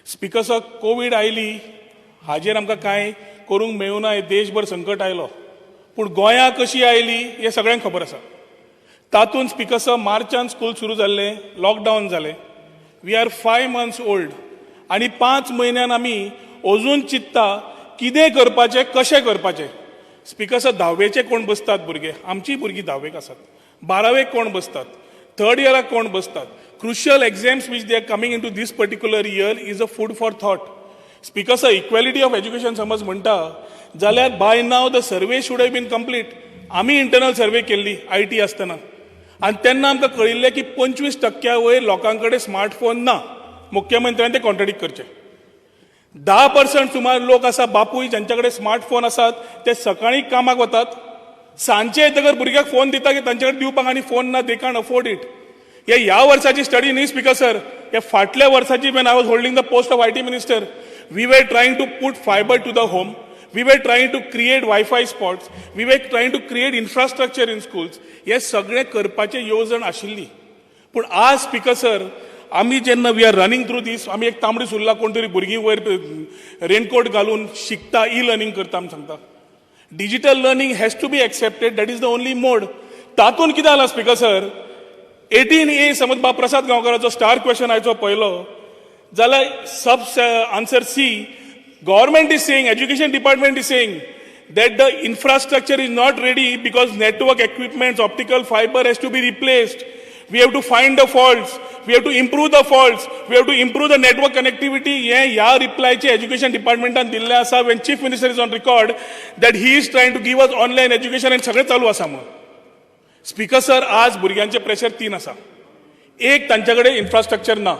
Speaker sir, Covid आयली, हाजेर आमकां कांय करूंक मेळूना. हे देशभर संकट आयलो, पूण गोंया कशी आयली हें सगळ्यांक खबर आसा. तातूंत, स्पिकर सर, मार्चान स्कूल सुरू जाल्लें, लॉकडावन जालें. We are 5 months old आनी 5 म्हयन्यान आमी अजून चिंत्ता कितें करपाचें, कशें करपाचें. स्पिकर सर, धावेचे कोण बसतात भुरगे, आमचीय भुरगीं धावेक आसात, बारावेक कोण बसतात, थर्ड इयराक कोण बसतात, crucial exams which they are coming into this particular year is a food for thought. Speaker sir, equality of education समज म्हणटा जाल्यार by now the survey should have been complete. आमी इंटरनल सर्वे केल्ली IT आसतना आनी तेन्ना आमकां कळिल्लें की 25 टक्क्या वयर लोकां कडेन स्मार्टफोन ना. मुख्यमंत्र्यान ते कॉन्ट्रडिक्ट करचे. 10% सुमार लोक आसा, बापूय ज्यांच्या कडेन स्मार्टफोन आसात, ते सकाळी कामाक वतात, सांजचे येतकर भुरग्याक फोन दिता की तांचे कडेन दिवपाक आनी फोन ना. They can't afford it. हे ह्या वर्साची स्टडी न्ही, स्पिकर सर, हे फाटल्या वर्साची. When I was holding the post of IT minister, we were trying to put fiber to the home, we were trying to create WiFi spots, we were trying to create infrastructure in schools. हे सगळें करपाचें येवजण आशिल्ली. पूण आज, speaker sir, आमी जेन्ना we are running through this, आमी एक तांबडी सुर्ला कोण तरी भुरगीं वयर रेनकोट घालून शिकता, ई लर्निंग करता म्हूण सांगता. Digital learning has to be accepted. That is the only mode. तातूंत कितें जालां, स्पिकर सर, 18A समज बाब प्रसाद गांवकाराचो स्टार क्वेश्चन आयचो पळयलो जाल्यार sub answer C, government is saying, education department is saying that the infrastructure is not ready because network equipments, optical fiber has to be replaced. We have to find the faults. We have to improve the faults. We have to improve the network connectivity. हे ह्या रिप्लायचे education डिपार्टमेंटान दिल्लें आसा, when Chief Minister is on record that he is trying to give us online education आनी सगळें चालू आसा म्हणून. Speaker sir, आज भुरग्यांचें प्रेशर तीन आसा. एक, तांचे कडेन इन्फ्रास्ट्रक्चर ना.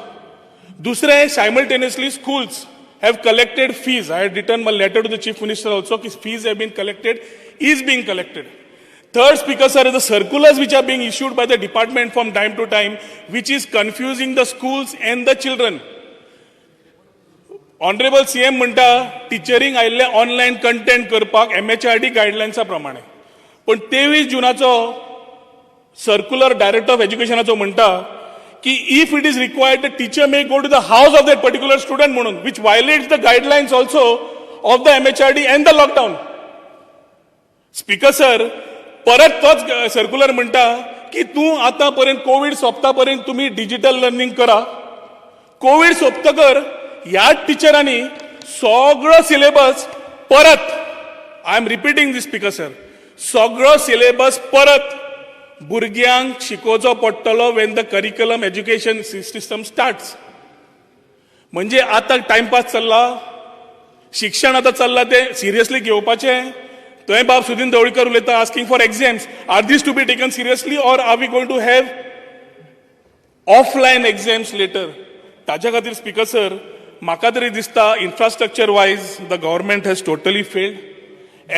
दुसरें, simultaneously schools have collected fees. I had written my letter to the Chief Minister also की fees have been collected, is being collected. Third, Speaker sir, the circulars which are being issued by the department from time to time, which is confusing the schools and the children. Honourable CM म्हणटा टिचरींक आयिल्ले online content करपाक MHRD गायडलायन्सा प्रमाणे, पण 23 जुनाचो circular director of एज्युकेशनाचो म्हणटा की if it is required, the teacher may go to the house of that particular student म्हणून, which violates the guidelines also of the MHRD and the lockdown. Speaker sir, परत तोच circular म्हणटा की तूं आतां पर्यंत, कोवीड सोंपता पर्यंत तुमी डिजिटल लर्निंग करा. कोवीड सोंपतकर ह्याच टिचरांनी सगळो सिलेबस परत, I am repeating this, Speaker sir, सगळो सिलेबस परत भुरग्यांक शिकोवचो पडटलो when the curriculum education system starts. म्हणजे आतां टायमपास चल्ला, शिक्षण आतां चल्लां तें सिरियसली घेवपाचें? थंय बाब सुदीन ढवळीकर उलयता, asking for exams. Are this to be taken seriously or are we going to have offline exams later? ताच्या खातीर, स्पिकर सर, म्हाका तरी दिसता infrastructure wise the government has totally failed.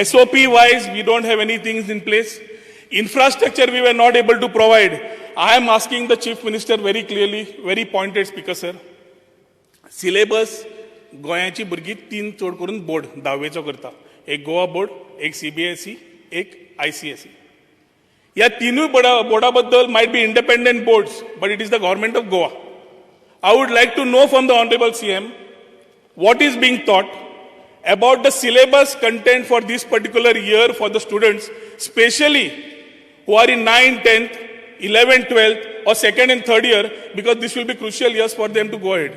SOP wise we don't have any things in place. Infrastructure we were not able to provide. I am asking the Chief Minister very clearly, very pointed, Speaker sir. Syllabus, गोंयाची भुरगीं तीन चड करून board धावेचो करता, एक Goa board, एक CBSE, एक ICSE. ह्या तिनूय बोर्डा बद्दल might be independent boards, but it is the Government of Goa. I would like to know from the Honorable CM what is being taught about the syllabus content for this particular year for the students, especially who are in 9th, 10th, 11th, 12th, or second and third year, because this will be crucial years for them to go ahead.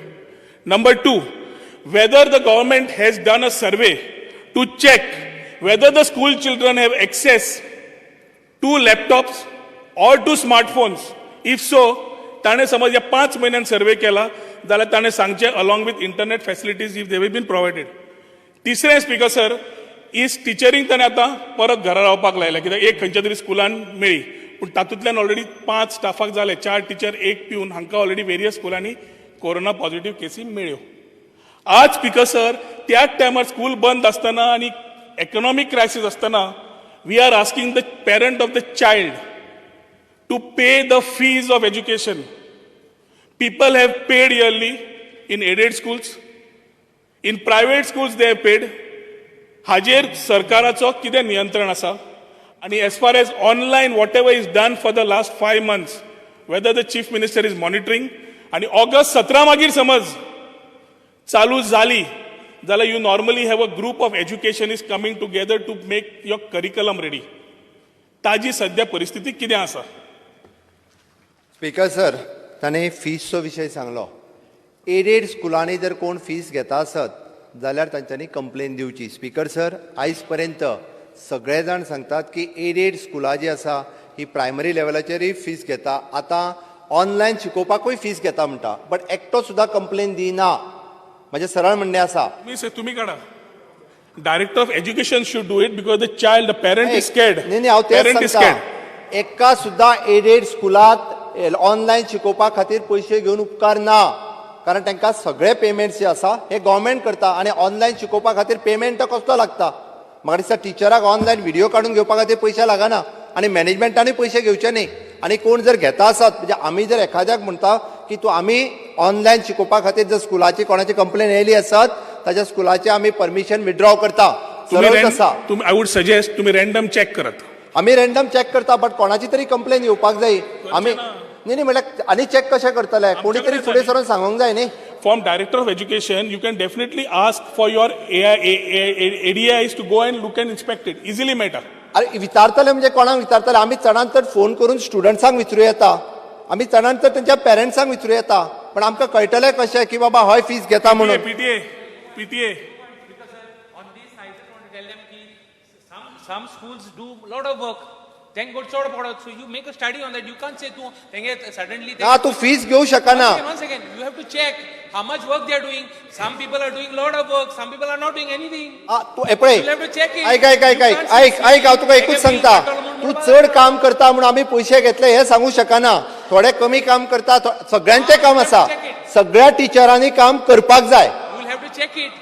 Number two, whether the government has done a survey to check whether the school children have access to laptops or to smartphones. If so, ताणें समज ह्या 5 म्हयन्यान survey केला जाल्यार ताणें सांगचें, along with internet facilities, if they been provided. तिसरें, speaker sir, is टिचरींक ताणें आतां परत घरा रावपाक लायलें, कित्याक एक खंयच्या तरी स्कुलान मेळ्ळी, पूण तातूंतल्यान ऑलरेडी पांच स्टाफाक जाले, चार टिचर, एक प्यून, हांकां ऑलरेडी वेरियस स्कुलांनी कोरोना पॉझिटिव्ह केसी मेळ्ळ्यो. आज, स्पिकर सर, त्याच टायमार स्कूल बंद आसतना आनी इकॉनॉमीक क्रायसीस आसतना we are asking the parent of the child to pay the fees of education. People have paid yearly in aided schools, in private schools they have paid. हाजेर सरकाराचो कितें नियंत्रण आसा? आनी as far as online, whatever is done for the last 5 months, whether the Chief Minister is monitoring? आनी August 17 मागीर समज चालू जाली जाल्यार you normally have a group of educationist coming together to make your curriculum ready. ताजी सद्या परिस्थिती कितें आसा? स्पीकर सर, ताणें फीसचो विशय सांगलो. एडेड स्कुलांनी जर कोण फीस घेता आसत जाल्यार तांच्यांनी कंप्लेन दिवची. स्पीकर सर, आयज पर्यंत सगळे जाण सांगतात की एडेड स्कुलां जी आसा ही प्रायमरी लेवलाचेरूय फीस घेता, आतां ऑनलायन शिकोवपाकूय फीस घेता म्हणटा, बट एकटो सुद्दां कंप्लेन दिना. म्हजें सरळ म्हणणें आसा. तुमी काडा. Director of education should do it because the child, the parent is scared. न्ही न्ही, हांव तेच पॅरंट is सांगता, स्कॅर्ड. एका सुद्दां एडेड स्कुलांत ऑनलायन शिकोवपा खातीर पयशे घेवन उपकार ना, कारण तांकां सगळे पेमेंट्स जे आसा हे गव्हर्मेंट करता आनी ऑनलायन शिकोवपा खातीर पेमेंट कसलो लागता? म्हाका दिसता टिचराक ऑनलायन व्हिडियो काडून घेवपा खातीर पयशे लागना आनी मॅनेजमेंटानूय पयशे घेवचे न्ही. आनी कोण जर घेता आसत, म्हणजे आमी जर एखाद्याक म्हणटा की तूं आमी ऑनलायन शिकोवपा खातीर जर स्कुलाची कोणाची कंप्लेन येयली आसत, ताच्या स्कुलाचे आमी परमिशन विथड्रॉ करता. सरळच आसा. तुमी, I would suggest, तुमी रँडम चॅक करात. आमी रँडम चॅक करता, बट कोणाची तरी कंप्लेन येवपाक जाय. आमी ना. न्ही न्ही, म्हणल्यार आनी चॅक कशें करतले? कोणी तरी फुडें सरून सांगूंक जाय न्ही. From director of education, you can definitely ask for your AI, ADIs to go and look and inspect it. Easily मेळटा. अरे, विचारतले म्हणजे कोणाक विचारतले? आमी चडांत चड फोन करून स्टुडंट्सांक विचारूं येता, आमी चडांत चड तेंच्या पेरंट्सांक विचारूं येता, पण आमकां कळटलें कशें की बाबा हय फीस घेता म्हणून? PTA, PTA. On this, I just want to tell them ki some schools do lot of work. Thank God चड पडत. So you make a study on that. You can't say तूं तेंगे suddenly. ना, तूं fees घेवंक शकना. One second, one second. You have to check how much work they are doing. Some people are doing lot of work. Some people are not doing anything. आ, तूं हे पळय. You'll have to check it. आयक आयक आयक आयक You can't say आयक आयक, हांव तुका एकूच तेगे सांगता, फीस काडटलो म्हणून तूं म्हणपाक चड काम करता म्हणून आमी पयशे घेतले हें सांगूंक शकना. थोडे कमी काम करता, सगळ्यांचें काम आसा, सगळ्या टिचरांनी काम करपाक जाय. You will have to check it.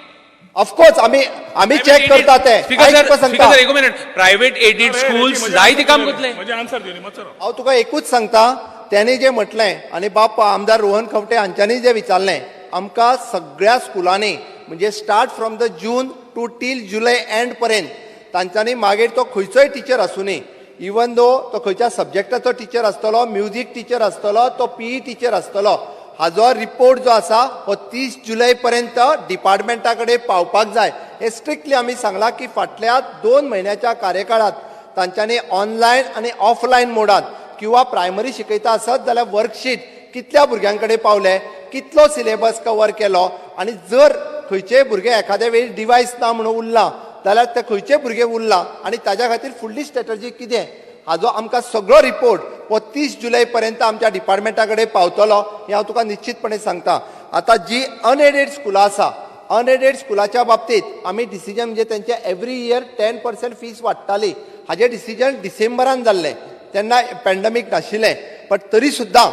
Of course आमी चॅक करता ते. स्पीकर आयक, सर, तुका स्पीकर सांगता. सर, एक मिनिट. प्रायव्हेट एडिड स्कूल्स जायते काम करतले. म्हजे आन्सर दिवनी मातसो राव. हांव तुका एकूच सांगता, तेणे जें म्हटलें आनी बाप आमदार रोहन खंवटे हांच्यांनी जें विचारलें, आमकां सगळ्या स्कुलांनी, म्हणजे start from the June to till July end पर्यंत, तांच्यांनी मागीर तो खंयचोय टिचर आसुनी, इवन दो तो खंयच्या सब्जॅक्टाचो टिचर आसतलो, म्युजीक टिचर आसतलो, तो पीई टिचर आसतलो, हाजो रिपोर्ट जो आसा हो 30 जुलय पर्यंत डिपार्टमेंटा कडेन पावपाक जाय. हें स्ट्रिक्टली आमी सांगलां की फाटल्या 2 म्हयन्याच्या कार्यकाळांत तांच्यांनी ऑनलायन आनी ऑफलायन मोडात किंवा प्रायमरी शिकयता आसत जाल्यार वर्कशीट कितल्या भुरग्यां कडेन पावले, कितलो सिलेबस कवर केलो, आनी जर खंयचेय भुरगे एखाद्या वेळी डिवायस ना म्हणून उरला जाल्यार ते खंयचे भुरगे उरला आनी ताज्या खातीर फुडली स्ट्रेटजी कितें, हाजो आमकां सगळो रिपोर्ट हो 30 जुलय पर्यंत आमच्या डिपार्टमेंटा कडेन पावतलो हें हांव तुका निश्चितपणे सांगता. आतां जी अनएडेड स्कुलां आसा, अनएडेड स्कुलाच्या बाबतींत आमी डिसिजन, म्हणजे तेंचे एवरी इयर 10% फीस वाडटाली, हाजें डिसिजन डिसेंबरान जाल्लें, तेन्ना पॅन्डमीक नाशिल्लें, बट तरी सुद्दां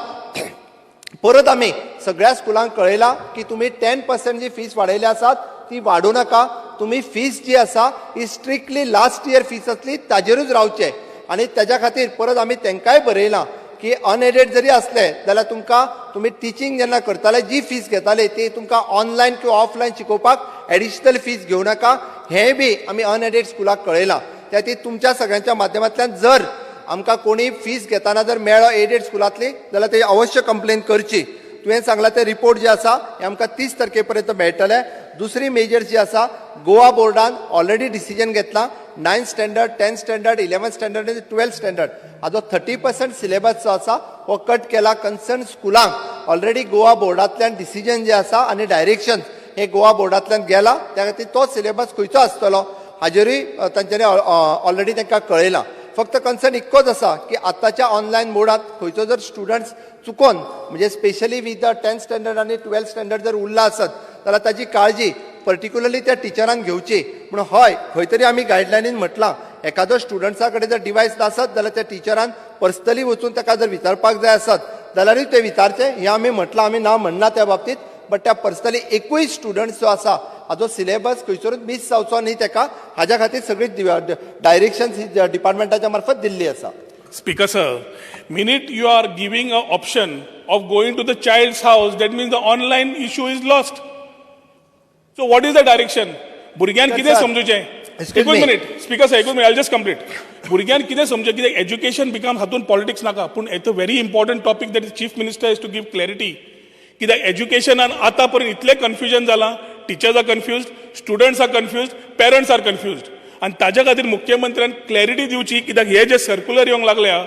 परत आमी सगळ्या स्कुलांक कळयलां की तुमी 10% जी फीस वाडयल्या आसात ती वाडोवं नाका. तुमी फीस जी आसा ही स्ट्रिक्टली लास्ट इयर फीस आसली ताजेरूच रावचे. आनी तेज्या खातीर परत आमी तांकांय बरयलां की अनएडेड जरी आसले जाल्यार तुमकां तुमी टिचींग जेन्ना करताले जी फीस घेताले ती तुमकां ऑनलायन किंवा ऑफलायन शिकोवपाक एडिशनल फीस घेवं नाका, हेंय बी आमी अनएडेड स्कुलाक कळयलां. त्या खातीर तुमच्या सगळ्यांच्या माध्यमांतल्यान जर आमकां कोणी फीस घेताना जर मेळ्ळो एडेड स्कुलांतली जाल्यार ते अवश्य कंप्लेन करची. तुवें सांगलां ते रिपोर्ट जे आसा हे आमकां 30 तारखे पर्यंत मेळटले. दुसरी मेजर जी आसा, गोवा बोर्डान ऑलरेडी डिसिजन घेतला, 9th standard, 10th standard, 11th standard आनी 12th standard हाजो 30% सिलेबस जो आसा हो कट केला. कन्सर्न स्कुलांक ऑलरेडी गोवा बोर्डांतल्यान डिसिजन जे आसा आनी डायरेक्शन हे गोवा बोर्डांतल्यान गेला. त्या खातीर तो सिलेबस खंयचो आसतलो हाजेरूय तांच्यांनी ऑलरेडी तांकां कळयलां. फक्त कन्सर्न इतकोच आसा की आतांच्या ऑनलायन मोडांत खंयचो जर स्टुडंट्स चुकोन, म्हणजे specially with the 10th standard आनी 12th standard जर उरला आसत जाल्यार ताजी काळजी पर्टिक्युलरली त्या टिचरान घेवची. म्हणून हय खंय तरी आमी गायडलायनीन म्हटलां, एखादो स्टुडंट्सा कडेन जर डिवायस नासत जाल्यार त्या टिचरान पर्सनली वचून ताका जर विचारपाक जाय आसत जाल्यारूय ते विचारचें, हें आमी म्हटलां. आमी ना म्हणना त्या बाबतींत, बट त्या पर्सनली एकूय स्टुडंट जो आसा हाजो सिलेबस खंयसरूच मीस जावचो न्ही तेका, हाज्या खातीर सगळी डायरेक्शन ही डिपार्टमेंटाच्या मार्फत दिल्ली आसा. Speaker sir, minute you are giving a option of going to the child's house, that means the online issue is lost. So what is the direction? भुरग्यान Speaker कितें sir, समजूचें? Excuse एकूच me. Minute speaker sir, एकूच minute, I just complete. भुरग्यान कितें समजूचें? कित्याक education become, हातून politics नाका, पूण it's a very important topic that chief minister is to give clarity. कित्याक एज्युकेशनान आतां पर्यंत इतलें कन्फ्युजन जालां, teachers are confused, students are confused, parents are confused. आनी ताज्या खातीर मुख्यमंत्र्यान क्लॅरिटी दिवची, कित्याक हे जे सर्कुलर येवंक लागल्या,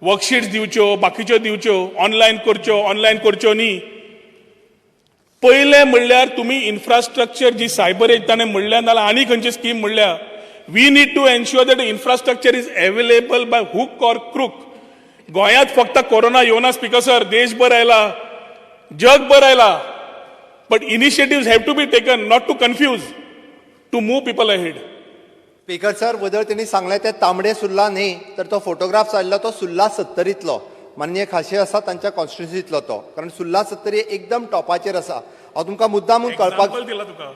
वर्कशीट्स दिवच्यो, बाकीच्यो दिवच्यो, ऑनलायन करच्यो, ऑनलायन करच्यो न्ही. पयलें म्हणल्यार तुमी इन्फ्रास्ट्रक्चर जी सायबर एक ताणें म्हणल्या, नाल्यार आनी खंयची स्कीम म्हणल्या, we need to ensure that infrastructure is available by hook or crook. गोंयांत फक्त कोरोना येवना स्पीकर सर, देशभर आयला, जगभर आयला, but initiative have to be taken, not to confuse, to move people ahead. Speaker sir, वदळ त्यांनी सांगलें ते तांबडे सुर्ला न्ही, तर तो फोटोग्राफ आयिल्लो तो सुर्ला सत्तरीतलो. माननीय खाशे आसा तांच्या कॉन्स्टिट्युन्सीतलो तो, कारण सुर्ला सत्तरी एकदम टॉपाचेर आसा. हांव तुमकां मुद्दामून कळपाक एक्झाम्पल दिला तुका.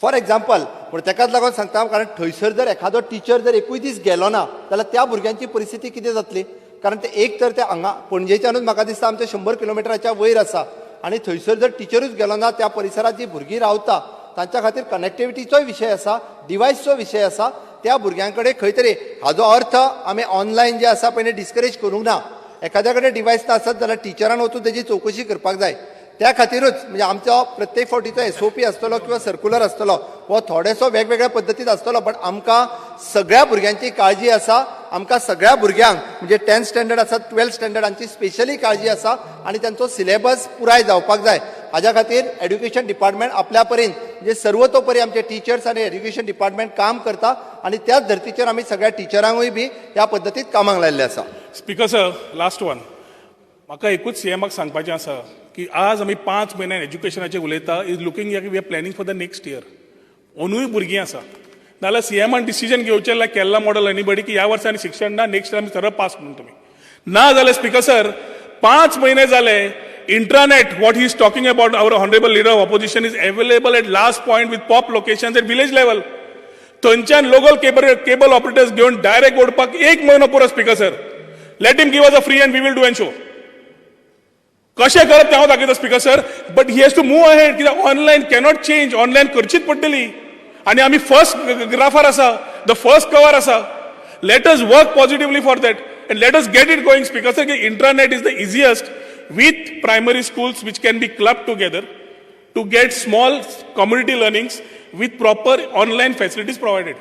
फॉर एक्झाम्पल, पूण तेकाच लागून सांगता, कारण थंयसर जर एखादो टिचर जर एकूय दीस गेलो ना जाल्यार त्या भुरग्यांची परिस्थिती कितें जातली? कारण ते एक तर ते हांगा पणजेच्यानूच म्हाका दिसता आमच्या 100 किलोमिटराच्या वयर आसा आनी थंयसर जर टिचरूच गेलो ना, त्या परिसरांत जी भुरगीं रावता तांच्या खातीर कनेक्टिविटीचोय विशय आसा, डिवायसचो विशय आसा. त्या भुरग्यां कडेन खंय तरी, हाजो अर्थ आमी ऑनलायन जे आसा पळय डिस्करेज करूंक ना. एखाद्या कडेन डिवायस नासत जाल्यार टिचरान वचून तेजी चवकशी करपाक जाय. त्या खातीरूच म्हणजे आमचो प्रत्येक फावटीचो एसओपी आसतलो किंवा सर्कुलर आसतलो, हो थोडेसो वेगवेगळ्या पद्दतीन आसतलो, पण आमकां सगळ्या भुरग्यांची काळजी आसा. आमकां सगळ्या भुरग्यांक, म्हणजे 10th standard आसा, 12th standard हांची स्पेशली काळजी आसा आनी तांचो सिलेबस पुराय जावपाक जाय. हाज्या खातीर एड्युकेशन डिपार्टमेंट आपल्या परीन, म्हणजे सर्वतोपरी आमचे टिचर्स आनी एड्युकेशन डिपार्टमेंट काम करता आनी त्याच धर्तीचेर आमी सगळ्या टिचरांकूय बी ह्या पद्दतीत कामाक लायिल्लें आसा. Speaker sir, last one. म्हाका एकूच सीएमाक सांगपाचें आसा की आज आमी 5 म्हयन्यान एज्युकेशनाचेर उलयता, is looking we are planning for the next year. ओनूय भुरगीं आसा, नाल्यार सीएमान डिसिजन घेवचें लायक केरला मॉडल एनीबडी की ह्या वर्सा आनी शिक्षण ना, नेक्स्ट इयर आमी सरळ पास म्हणून तुमी. ना जाल्यार स्पीकर सर, 5 म्हयने जाले, intranet what he is talking about, our honourable leader of opposition, is available at last point with pop location at village level. थंयच्यान लोकल केबल ऑपरेटर्स घेवन डायरेक्ट ओडपाक एक म्हयनो पुरो. Speaker sir, let him give us a free and we will do and show. कशें करप तें हांव दाखयता speaker sir, but he has to move ahead, कित्याक ऑनलायन कॅनॉट चेंज, ऑनलायन करचीच पडटली आनी आमी फर्स्ट ग्राफार आसा, the first cover आसा. Let us work positively for that and let us get it going, speaker sir, की intranet is the easiest with primary schools which can be clubbed together to get small community learnings with proper online facilities provided.